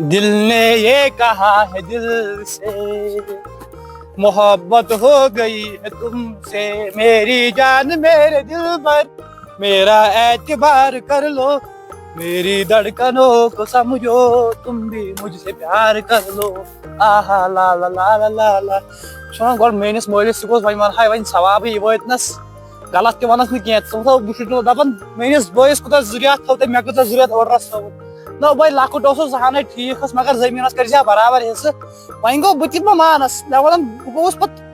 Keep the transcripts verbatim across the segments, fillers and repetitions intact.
دل نے یہ کہا ہے دل سے، محبت ہو گئی ہے تم سے، میری جان میرے دلبر، میرا اعتبار کر لو، میری دھڑکنوں کو سمجھو، تم بھی مجھ سے پیار کر لو۔ آہا لا لا لا لا لا لا۔ سون گۄڈٕ میٲنِس مٲلِس تہِ گوٚژھ وۄنۍ وَنہٕ ہا وۄنۍ ثوابٕے یہِ وٲتۍ نَس۔ غلط تہِ وَنَس نہٕ کینٛہہ۔ ژٕ وَنہٕ ہا، بہٕ چھُس نہٕ دَپان میٲنِس بٲیِس کوٗتاہ ضروٗرت تھٲو تٔمۍ، مےٚ کۭژاہ ضروٗرت اوٚڑ رَژھ تھٲوٕن۔ نہ، بٔے لۄکُٹ اوسُس، زَہانَے ٹھیٖک اوس، مگر زٔمیٖنَس کٔرۍ زِ ہا برابر حِصہٕ۔ وۄنۍ گوٚو، بہٕ تہِ ما مانَس؟ مےٚ وَنان، بہٕ گوٚوُس پَتہٕ،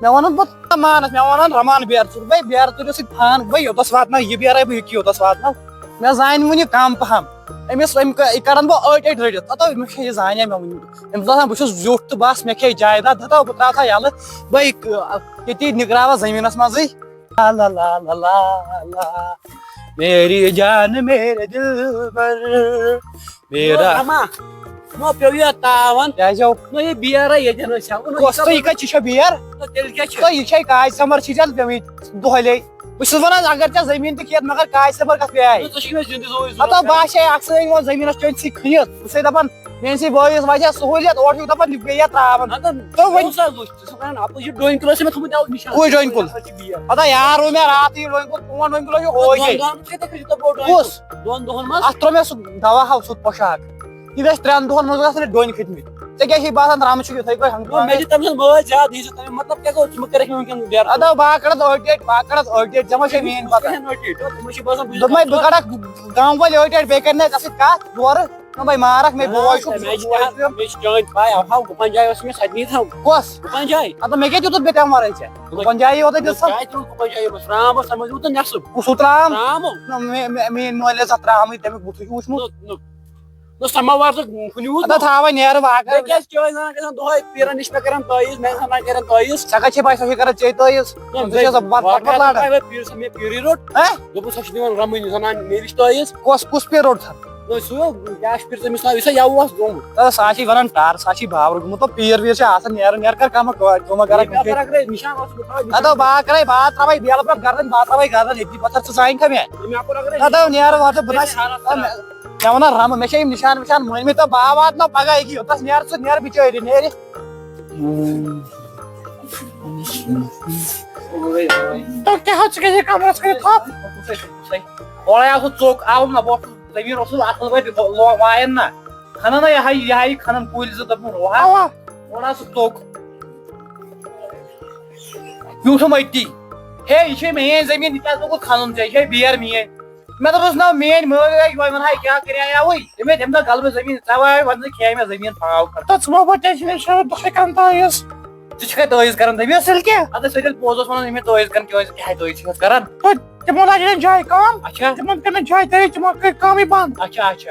مےٚ وَنان پَتہٕ مانَس، مےٚ وَنان رَمان بیرٕ ژوٗر، بٔے بیرٕ ژوٗرِو سۭتۍ پھان، بٔے یوٚتَس واتناو یہِ بیرَے بہٕ یہِ کہِ یوٚتَس واتناو۔ مےٚ زانہِ وٕنہِ کَم پَہَم۔ أمِس، أمۍ ک-، یہِ کَڑَن بہٕ أٹۍ أٹۍ رٔٹِتھ۔ ہَتو، مےٚ چھےٚ یہِ زانہِ مےٚ وٕنہِ۔ أمۍ دوٚپ، "بہٕ چھُس زیُٹھ تہٕ بَس، مےٚ کھیٚیہِ جایداد، ہَتو، بہٕ ترٛاوٕ تھا یَلہٕ۔ بٔے ک-، ییٚتی نِکراوَس زٔمیٖنَس منٛزٕے۔" لا لا لا لا لا لا۔ میری جان میرے دلبر، میرا۔ رحما، نو پیو یہِ تاوان۔ کیٛازِ آو؟ نو یہِ بیرا ییٚتٮ۪ن ٲسۍ ہٮ۪وان۔ کۄس تہٕ یہِ کَتہِ چھِ بیر؟ نو تیٚلہِ کیٛاہ چھِ؟ تہٕ یہِ چھے کاج سمر چھِ ژےٚ پیٚمٕتۍ دۄہلے۔ بہٕ چھُس وَنان، اگر ژےٚ زٔمیٖن تہِ کھیٚتھ، مگر کاج سمر کَتھ پیٚیہِ؟ نو ژٕ چھُکھ مےٚ زِندٕ سوزُے ضروٗرت۔ ہَتو باسے اَکھ سۭتۍ یِوان زٔمیٖنَس چٲنۍ سٕے کھٔنِتھ۔ بہٕ چھُسے دَپان، میٛٲنۍ سٕے بٲیِس وَتہِ ہا سہوٗلیت، اورٕ چھُکھ دَپان، یہِ پیٚیہِ یا ترٛاوان۔ ہَتو تہٕ وۄنۍ کُس حظ وٕچھ؟ ژٕ چھُکھ وَنان اَپٲرۍ چھُ ڈوٗنۍ کُل ٲسۍ مےٚ تھوٚمُت یَوٕ نِشان۔ کُے ڈوٗنۍ کُل؟ اَپٲرۍ چھِ بیل۔ پَتہ یار روٗد مےٚ راتٕے یہِ ڈوٗنۍ کُل، پون ڈوٗنۍ کُل ہا چھُ ہوے دۄن ییٚتہِ۔ دۄہَن چھُ یِتھَے کٔنۍ چھُ تَپٲرۍ ڈوٗنۍ کُس؟ کُل۔ دۄن دۄہَن منٛز۔ اَتھ ترٛوو مےٚ سُہ دَوا ہَو سُہ پۄشاک۔ یہِ گژھِ ترٛٮ۪ن دۄہَن منٛز گژھِ مےٚ ڈوٗنۍ کھٔتۍ مٕتۍ۔ ژےٚ کیٛاہ چھِ باسان، درٛمُن چھُ یِتھَے پٲٹھۍ ہنٛگہٕ مےٚ چھِ تَمہِ سۭتۍ مٲج زیادٕ، یہِ چھِ تَمہِ مطلب کیٛاہ گوٚو، ژٕ مہٕ کَرَکھ مےٚ وٕنکٮ۪ن ڈیرٕ۔ اَدٕ بہٕ ہا کَڑَتھ ٲٹھ ٹیٹۍ، بہٕ ہا کَڑَتھ ٲٹھ ٹیٹۍ، ژےٚ ما چھے میٛٲنۍ پَتہ؟ کِہیٖنۍ ٲٹھ ٹیٹۍ، ژٕ ما چھِ باسان بہٕ چھُس دوٚپمَے، بہٕ کَڑَکھ گامہٕ وٲلۍ ٲٹۍ ٹیٹۍ، بیٚیہِ کَرِ نہٕ اَسہِ سۭتۍ کَتھ یورٕ۔ نہ بھائی، مارکھ مےٚ بوے چھُ، بہٕ چھُس بوے۔ مےٚ چھِ چٲنۍ پاے، اَوہاو گُپن جاے ٲس مےٚ سۄ تہِ نیٖتھو۔ کۄس؟ گُپن جاے۔ اَدٕ مےٚ کیٛاہ دیُتُتھ بیٚیہِ تَمہِ وَرٲے ژےٚ؟ گُپن جاے یوتُے دیُت سا۔ کیٛاہ دیُت گُپن جاے؟ یہِ اوس ترٛام اوس، تَتھ منٛز دیُتُتھ نٮ۪صٕب۔ کُس ہیوٗ ترٛام؟ ترٛام اوس۔ نہ، مےٚ، مےٚ، میٛٲنۍ مٲلۍ ٲس اَتھ ترٛامٕے، تَمیُک بُتھُے چھُ وٕچھمُت۔ نہ، نہ۔ نہ، سَماوار تہٕ کُنہِ وُچھ اَدٕ نہ۔ تھاو وۄنۍ نیرٕ واقعہ۔ مےٚ کیٛازِ چھِ أسۍ زَنان گژھان دۄہَے پیٖرَن نِش مےٚ کَران تعٲویٖذ، مےٚ زَنان کَران تعٲویٖذ۔ ژےٚ کَتہِ چھے پَے سۄ چھِ کَران ژے تعٲویٖذ؟ نہ، ژٕ چھِ آسان بَتہٕ، بَتہٕ، بَتہٕ لاران۔ مےٚ پیٖر سا، مےٚ پیٖرٕے روٚٹ۔ ہہ؟ دوٚپُن سۄ چھِ دِوان رَمٕنۍ زَنان مےٚ نِش تعٲویٖذ۔ کۄس، کُس پیٖر روٚٹ سا؟ نہ، سُہ کیٛاہ چھُ پیٖر تٔمِس ناو؟ یُس سا یَوٕ اوس گوٚمُت۔ تہٕ سُہ ہا چھِ وَنان ٹَر، سُہ ہا چھِ باورٕ گوٚمُت۔ تو پیٖر ویٖر چھِ آسان، نیرٕ، نیرٕ کَر کَمہ، کٲم کَرَکھ۔ مےٚ کَرَکھ رے نِشان اوس بہٕ تھاوٕ نِشان۔ اَدٕ بہٕ ہا کَرَے، بہٕ ہا ترٛاوَے بیلہٕ برٛونٛہہ گَردَن، بہٕ ہا ترٛاوَے گَردَن ییٚتی، پَتھَر ژٕ زانہِ کھا مےٚ؟ مےٚ کوٚر اَکھ رے اَدٕ نیرٕ وَتہٕ بہٕ نَس۔ مےٚ وَنان رَمہٕ، مےٚ چھِ یِم نِشان وِشان مٲنۍمٕتۍ، تہٕ بہٕ ہا واتناو پَگاہ أکی یوٚتَس، نیرٕ ژٕ، نیرٕ بِچٲرۍ، نیرِ۔ تۄہہِ کیٛاہ حظ چھُ یہِ کَمرَس کٔرِتھ تھَپھ؟ اورَے آو سُہ ژوٚک، آوُم نہ، بہٕ اوسُس زٔمیٖن اوسُس اَصٕل پٲٹھۍ لو-، وایَن نہ، کھَنان نہ یہِ ہا یہِ، یہِ ہا یہِ کھَنان کُلۍ زٕ، دوٚپُن، رُوہا۔ اَوا۔ اوٚڑ آو سُہ ژوٚک۔ بیوٗٹھُم أتی۔ ہے، یہِ چھے میٛٲنۍ زٔمیٖن، یہِ کیٛازِ لوگُتھ کھَنُن ژےٚ؟ یہِ چھے بیر میٛٲنۍ۔ مےٚ دوٚپُس، نہ، میٛٲنۍ مٲلۍ ٲسۍ، وۄنۍ وَنہٕ ہا، یہِ کیٛاہ کَرِ ہا یَوٕے؟ تٔمۍ ہے، تٔمۍ دۄہ غلبہٕ زٔمیٖن، ژےٚ وَے وَنہٕ ژٕ کھیٚیہِ مےٚ زٔمیٖن پھاو کھنٛڈ۔ تہٕ ژٕ ما پَتہٕ ٹٮ۪نشَن، أسۍ چھِ دۄہَے کَران تعٲویٖذ۔ ژٕ چھُکھَے تعٲویٖذ کَران، دٔپِو اَصٕل کیٛاہ؟ اَدٕ أسۍ ٲسۍ پوٚز اوس وَنان، یِم ہے تعٲویٖذ کَران، کیٛازِ کیٛاہ ہے تعٲویٖذ چھِ أسۍ کَران؟ تہٕ تِمو لاجہِ نہٕ جایہِ کٲم۔ اچھا۔ تِمَن کٔر نہٕ جایہِ تعٲویٖذ، تِمو کٔر کٲمٕے بنٛد۔ اچھا، اچھا۔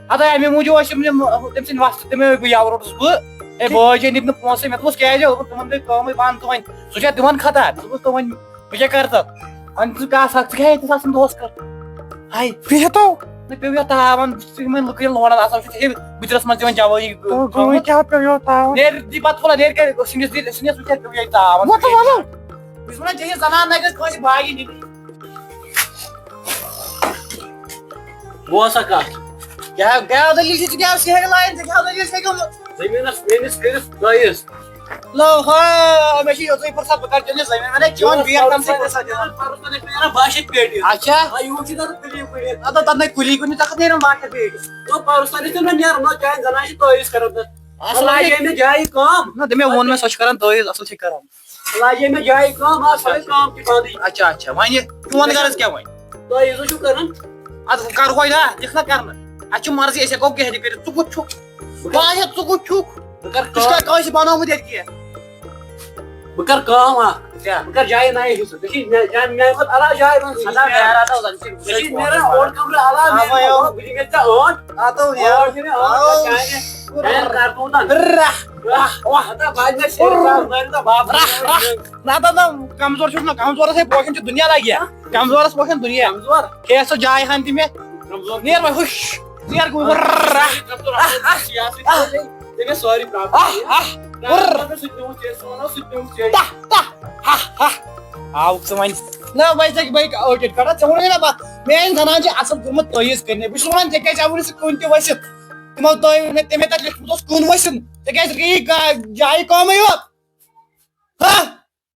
اَدٕ اَمے موٗجوٗب ٲسۍ یِم، یِم، تٔمۍ سٕنٛدۍ وۄستہٕ، تِمے گوٚو یَوٕ روٚٹُس بہٕ۔ ہے، بٲے جان دِتۍ نہٕ پونٛسہٕ، مےٚ دوٚپُس، کیٛازِ؟ دوٚپُن، تِمَن گٔے کٲمٕے بنٛد تہٕ وۄنۍ سُہ چھا دِوان خطا؟ مےٚ دوٚپُس، تہٕ وۄنۍ بہٕ کیٛاہ کَرٕ تَتھ؟ وۄنۍ ژٕ کَس اَکھ، ژٕ کیٛاہ ییٚتہِ آسان دۄہَس کَر؟ ہاے۔ بِہِتو۔ نہ پیوٚو یَتھ تاوَن، بہٕ چھُس یِمَن لُکَن لونَن آسان، وٕچھ یہِ بٕترَس منٛز یِوان جوٲنی تو گوٚو تھاوُن۔ کیٛاہ پیوٚو یَتھ تاوَن؟ نیرِ دی پَتہٕ تھوڑا، نیرِ کَرِ سِنِس دی، سِنِس وٕچھ ہا پیوٚو یَتھ تاوَن۔ وَتھ وَلہٕ۔ بہٕ چھُس وَنان، ژےٚ چھےٚ زَنان نَرِ گژھِ کٲنٛسہِ باگی نِنہِ۔ بوز سا کَتھ۔ کیٛاہ، کیٛاہ دٔلیٖل چھِ؟ ژٕ کیٛاہ سیرِ لایَن؟ ژےٚ کیٛاہ دٔلیٖل چھےٚ گٔمٕژ؟ زٔمیٖنَس میٛٲنِس کٔرِتھ دٲیِس۔ لو ہا، مےٚ چھِ یِژٕے فرصت، بہٕ کَرٕ چٲنِس زٔمیٖن، وَنے چون بیٹ کَمسٕے فرصت دِوان۔ پَرُس تانۍ ٲسۍ مےٚ نیران باہ شیٚتھ پیٹہِ۔ اچھا۔ آ، یِہُس چھِ تَتھ کُلی کُلِس۔ اَدٕ تَتھ نَے کُلی کُلۍ، تَتھ نیران باہ شیٚتھ پیٹہِ۔ تو پَرُس تانۍ ٲسۍ نہٕ مےٚ نیران، نہ چانہِ زَنانہِ چھِ تٲویٖز کَران تَتھ۔ اَصٕل لاجے مےٚ جایہِ کٲم۔ نہ، تٔمۍ ووٚن مےٚ سۄ چھِ کَران تٲویٖز، اَصٕل چھِ کَران۔ لاجے مےٚ جایہِ کٲم، آز چھِ کٲم تہِ بنٛدٕے۔ اچھا، اچھا، وۄنۍ چون غرض کیٛاہ وۄنۍ؟ تۄہہِ یہِ چھُو کران؟ اَدٕ وۄنۍ کَرٕ وۄنۍ نا، دِکھ نا کرنہٕ۔ اَسہِ چھِ مرضی، أسۍ ہٮ۪کو کینٛہہ تہِ کٔرِتھ۔ ژٕ کُس چھُکھ؟ بہٕ کیٛاہ ہٮ۪کھ، ژٕ کُس چھُکھ؟ بہٕ کَرٕ ژٕ چھُکھ کٲم۔ کٲنٛسہِ بنومُت ییٚتہِ کینٛہہ؟ بہٕ کَرٕ کٲم اَکھ۔ کیٛاہ؟ بہٕ کَرٕ جایہِ نَیہِ حِصہٕ۔ ژےٚ چھِ مےٚ، جایہِ، میٛانہِ کھۄتہٕ علاوٕ جایہِ بنٛد۔ ژےٚ چھِ اَدا مےٚ، نیران تہٕ زَن چھِ ژےٚ چھِ نیران اورٕ کَمرٕ علاوٕ، آ، میٛانہِ وۄنۍ کھۄتہٕ۔ بہٕ دِمہٕ ژےٚ ٲٹھ۔ آ، تو یار۔ ٲٹھ دِمہٕ ٲٹھ، آو۔ چانہِ۔ اے، کر کوٗتاہ؟ راہ، واہ، واہ۔ ہتا، بہٕ آسہٕ مےٚ سیرِ ترٛاوٕ، مٲرِو تہٕ بَب۔ راہ، راہ۔ نہ، نہ، نہ، کمزور چھُس نہ، کمزورس ہے پوشان چھُ دُنیا لگہِ۔ ہا؟ کمزورس پوشان دُنیا۔ کمزور؟ ہے، سۄ جاے ہن تہِ مےٚ۔ کمزور؟ نیر وۄنۍ، ہُش۔ نیر گوٚو۔ راہ۔ کمزور آسان چھُ سیاست۔ ژےٚ گژھِ سورُے پرٛاپر۔ آہ، آہ۔ نہ، نہ، سُہ تہِ پیوٚو ژےٚ، سُہ وَنو، سُہ تہِ پیوٚو ژےٚ۔ تہ، تہ، ہا، ہا۔ آو ژٕ وۄنۍ۔ نہ، وۄنۍ ژےٚ بہٕ أٹِٹ کڑا، ژےٚ ووٚنُے نہ بہٕ، میٲنۍ زنان چھِ اصل گٔمٕژ تعویٖذ کٔرنہِ۔ بہٕ چھُس وَنان، ژےٚ کیٛازِ آوُے نہٕ سُہ کُنہِ تہِ ؤسِتھ؟ تِمو تۄہہِ مےٚ تٔمۍ تَتہِ لیوٗکھمُت اوس کُن ؤسِن، ژےٚ کیٛازِ رُکے یہِ گا-، جایہِ کٲمٕے یوت؟ ہا؟